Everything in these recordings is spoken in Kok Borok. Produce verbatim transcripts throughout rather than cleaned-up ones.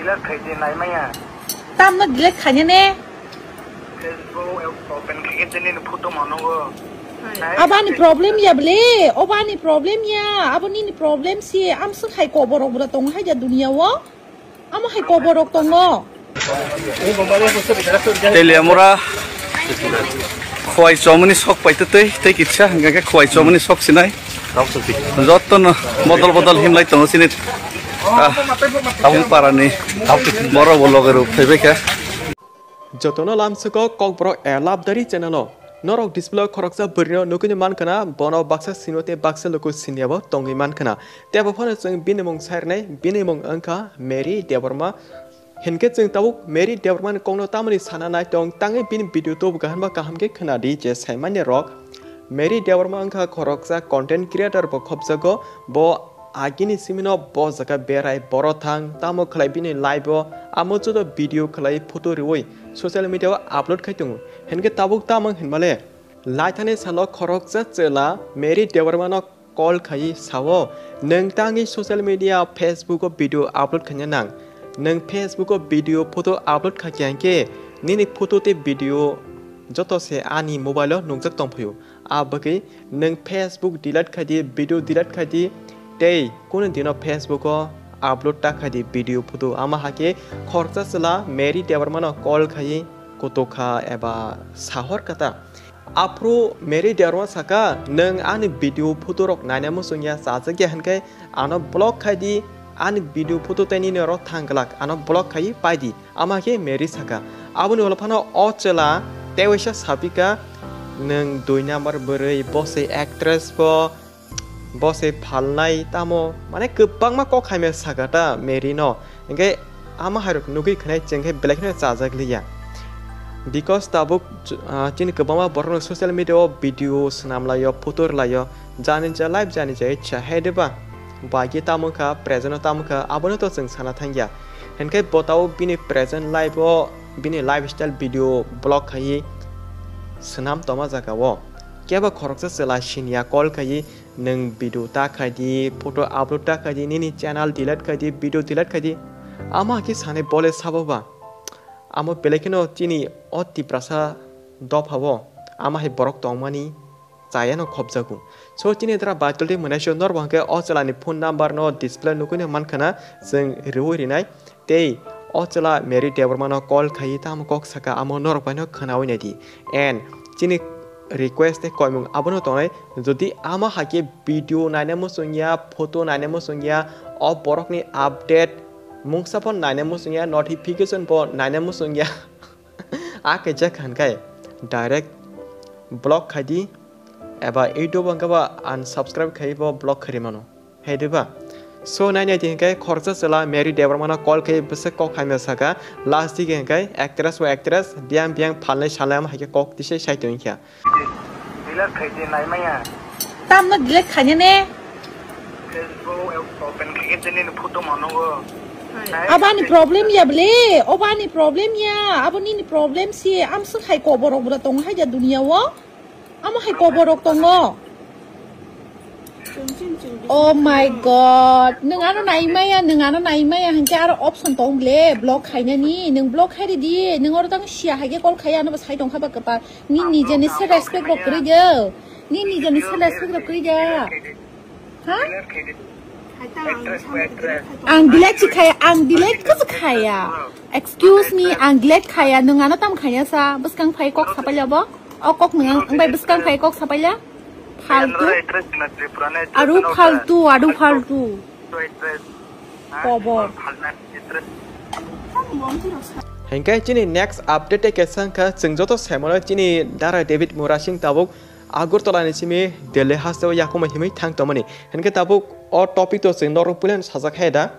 Delete khai di, naimaya. Tamno delete khaina ne? Facebook open khai di, nini photo mano go. Abani problem ya ble, obani problem ya, abo nini problem si, am swk hai koborok bwrwi tongo hai ja dunia o. Amo hai koborok tongo. Teliamura khwai chomani sok paitwi tei, tei kitsa hwnkha khe khwai chomani sok sinai. Jottono bodol bodol himlai tongo chini, ah, tabuk parani borok bo loge rok phaibai kha. Jotono lamsoko Kokborok A Love Diary channel o. Norok display o khoroksa bwrwino nugwino mankha na, bono baksa sino tei baksa luku siniya bo tongwi mankha na. Tei abo phano chwng bini mung sai rwnai, bini mung wngkha Mary Debbarma. Hinkhe chwng tabuk Mary Debbarma ni kokno tamoni sana nai tong, tangwi bini video tubu kaham ba kaham khe khna di je saimanya rok. Mary Debbarma wngkha khoroksa content creator bo khopjago, bo agini simino bo jaga berai boro thang, tamo khlai bini live o amo joto video khlai photo riwi social media o upload khai tongo. Hinkhe tabuk tamo hinmale, laithani salo khoroksa chwla Mary Debbarma no call khai sao, "Nwng tangwi social media Facebook o video upload khaina nang? Nwng Facebook o video photo upload kha khe hinkhe nini photo tei video joto se ani mobile o nukjak tongphio. A bagwi nwng Facebook delete khai di, video delete khai di, tei kunu dino Facebook o upload ta khai di video photo." Ama hakhe khoroksa chwla Mary Debbarma no call khai kutokha eba sahor kata. Aphuru Mary Debbarma saka, "Nwng ani video photo rok naina muchung ya, chajak ya hinkhe ano block khai di, ani video photo tei nini oro thang glak, ano block khai pai di." Ama khe Mary saka. Aboni ulo phano o chwla tewaisa sapika, "Nwng dui number bwrwi, bo se actress bo, bo se phalnai tamo," mane kwbangma kok hamya saka ta Mary no. Hinkhe ama hairok nugwi khwnai chwng khe belai kheno chajak liya. Because tabuk, ah, chini kwbangma borok no social media o video swnam laio, photo rwlaio, jani ja live jani ja ichha hai de ba. Bai khe tamo kha, present o tamo kha, abono to chwng sana thangya. Hinkhe bo tabuk bini present life o bini lifestyle video vlog khai swnam toma jaga o. Kebo khoroksa chwla siniya call khai, "Nwng video ta khai di, photo upload ta khai di, nini channel delete khai di, video delete khai di." Ama khe sanai bole sabo ba. Amo belai kheno chini o Tiprasa dopha o ama hai borok tongmani chayano khopjago. So chini dara battle tei mwnai so norbo hwnkhe o chwlani phone number no display nugwi no mankha na, chwng riwi rinai. Tei o chwla Mary Debbarma no call khai tamo kok saka amo norok bai no khwnawi nai di. And chini request tei koimung abono tongnai, jodi ama hakhe video naina muchung ya, photo naina muchung ya, o borokni update mungsa phano naina muchung ya, notification bo naina muchung ya, a kaijak khan khai direct block khai di, eba YouTube hwnkhe ba unsubscribe khai bo block khai ri mano. Hai de ba? So, nai nai di hwnkhe khoroksa chwla Mary Debbarma no call khai bwswk kok hamya saka, last dige hwnkhe actress o actress, biyang biyang phalnai salai ama hai khe kok tisa sai tong kha. Delete khai di, naimaya. Tamno delete khaina ne? Facebook open khai di, nini photo mano go. Abani problem ya ble, obani problem ya, abo nini problem si, am swk hai koborok bwrwi tongo hai ja dunia o. Amo hai koborok tongo. Oh my God, nwng ano naimaya, nwng ano naimaya, hwnkhe aro option tong ble, block khainani, nwng block khai ridi, nwng oro tang sia hai khe call khai ano bo sai tong kha ba kwpal, ni nijeni se respect rok kwrwi de, ni nijeni se respect rok kwrwi de. Ha? Ang delete si khaya, ang delete khe khaya. Excuse me, ang delete khaya, nwng ano tam khaya sa, bwskang phai kok sapailya bo? O kok nwng ang bai bwskang phai kok sapailya? Faltu. Aru faltu, aru faltu. Kobor. Hingkai chini next update kesa wngkha, chwng joto saimano chini Dara David Murasing tabuk Agartala ni simi Delhi hasteo yakungma himwi thang tongmani. Hinkhe tabuk o topic to chwng norok puilano sajak hai da.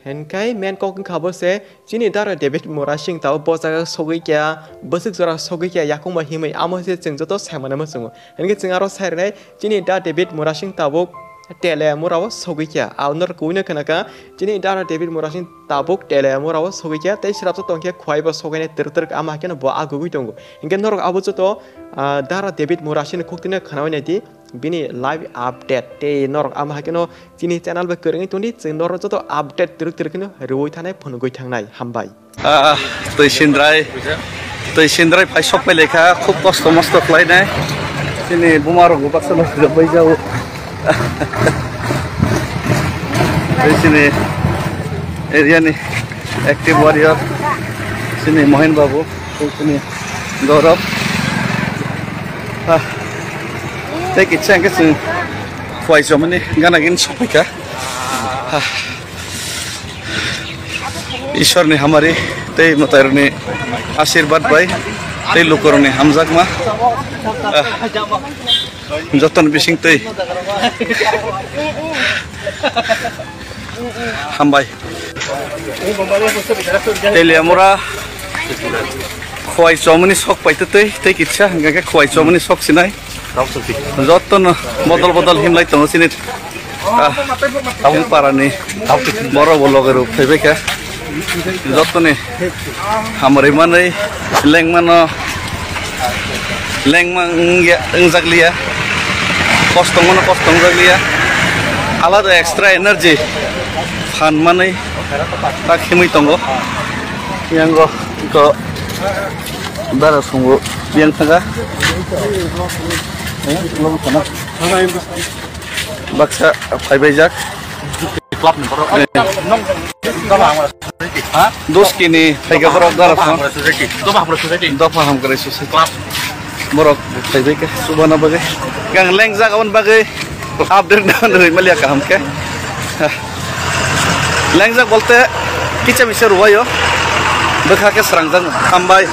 Hinkhe main kok wngkha bo se chini Dara David Murasing tabuk bo jaga sogwi kya, bwswk jora sogwi kya yakungma himwi, amo se chwng joto sai mano muchungo. Hinkhe chwng aro sai rwnai chini Da David Murasing tabuk Teliamura o sogwi kya. Abo norok kubui no khna kha chini Dara David Murasing tabuk Teliamura o sogwi kya tei srapsa tong khe khwlai bo sogwi nai twrwk twrwk ama hakhe no bo agugwi tongo. Hinkhe norok abo joto, ah, Dara David Murasing ni khuk twi no khnaui nai di. bini live update tei norok ama hai kheno chini channel bai kwrwngwi tongdi, chwng norok joto update twrwk twrwk kheno rwui thanai phunugwi thangnai. Hambai. Ah, twi sindrai, twi sindrai phai sok pai lekha, khub kosto mosto khlainai. Chini buma rok bo baksa baksa bai jao. Tei chini area ni active warrior, chini Mohin Babu, tei chini Gaurav. Ah, tei kisa hwnkhe chwng Khowai Chomani gana gini sokphaikha. Ah. Ishwarni hamari tei mwtairokni asirbat bai tei lukurokni hamjakma, ah, jotoni bisingtwi hambai. Teliamura Khowai Chomani sok paitwi tei, tei kitsa hwnkha khe Khowai Chomani sok sinai. Jottono bodol bodol himlai tongo chini, ah, tabuk parani borok bo loge rok phaibai kha. Jottoni hamari manwi lengmano lengma wngya, wngjakliya. Kosto wngmano kosto wngjakliya. Alada extra energy phan manwi tak himwi tongo. Yango ko dara sungo yang thaga. Baksa phaibaijak. Club ni borok. Eh. Nong, nong, nong, ha? Dos kini thaiga borok dara phano. Doba Hamkrai Society. Doba Hamkrai Society. Club. Borok thaibai khe subana bagwi. Gang lengjak aboni bagwi update dan rwi maliya kaham khe. Lengjak bolte kicha misa ruwayo. Bwkha khe srangjak hambai.